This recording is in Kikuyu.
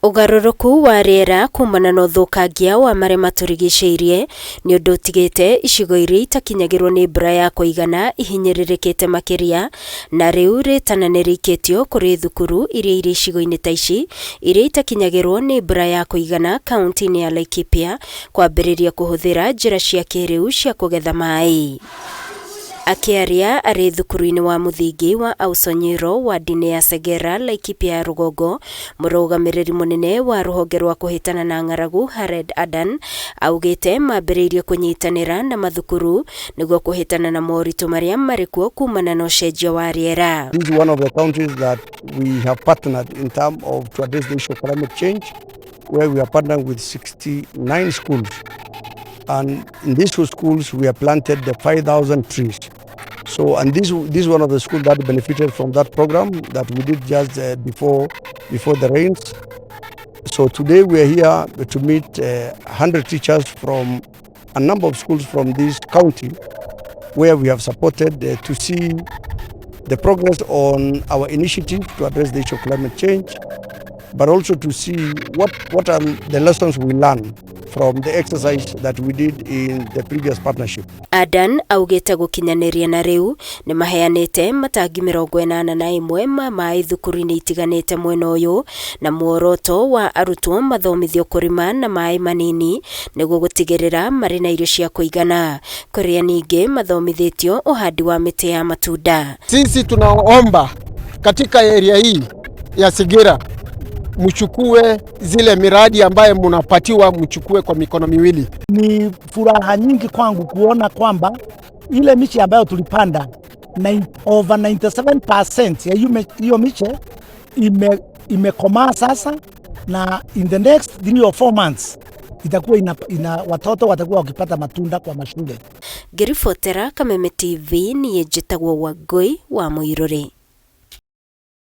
Ũgarũrũku wa rĩera kumana na ũthũkangia wa marĩa matũrigicĩirie nĩ ũndũ ũtigĩte icigo iria itakinyagĩrwo nĩ mbura ya kũigana ihinyĩrĩrĩkĩte makĩria, na rĩu rĩtana nĩ rĩikĩtio kũrĩ thukuru iria irĩ icigo-inĩ ta ici iria itakinyagĩrwo nĩ mbura ya kũigana kaunti-inĩ ya Laikipia kwambĩrĩria kũhũthĩra njĩra cia kĩrĩu cia kũgetha maĩ. Akĩaria arĩ thukuru-inĩ wa mũthingi wa Ausonyiro wadi-inĩ ya Segera, Laikipia ya rũgongo, mũrũgamĩrĩri mũnene wa rũhonge rwa kũhĩtana na ng'aragu Hared Adan augĩte mambĩrĩirie kũnyitanĩra na mathukuru nĩguo kũhĩtana na moritũ marĩa marĩ kuo kumana na ũcenjia wa rĩera. This is one of the counties that we have partnered in terms of to address the issue of climate change, where we are partnering with 69 schools. And in these two schools, we have planted the 5,000 trees. So, and this is one of the schools that benefited from that program that we did just before the rains. So today we are here to meet 100 teachers from a number of schools from this county, where we have supported to see the progress on our initiative to address the issue of climate change, but also to see what are the lessons we learned from the exercise that we did in the previous partnership. Adan augĩte gũkinyanĩria na rĩu nĩ maheanĩte matangi 81 ma maĩ thukuru-inĩ itiganĩte mwena ũyũ, na muoroto wa arutwo mathomithio kũrĩma na maĩ manini nĩguo gũtigĩrĩra marĩ na irio cia kũigana, kũrĩa ningĩ mathomithĩtio ũhandi wa mĩtĩ ya matunda. Sisi tunaomba katika area hii ya Sigira mchukue zile miradi ambaye mnapatiwa, mchukue kwa mikono miwili. Ni furaha nyingi kwangu kuona kwamba ile miche ambayo tulipanda over 97% ya hiyo miche imekomaa sasa, na in the next 3 or 4 months itakuwa ina watoto watakuwa wakipata matunda kwa mashule. Ngĩribotera Kameme TV, niĩ njĩtagwo Wangũi wa Mũirũrĩ.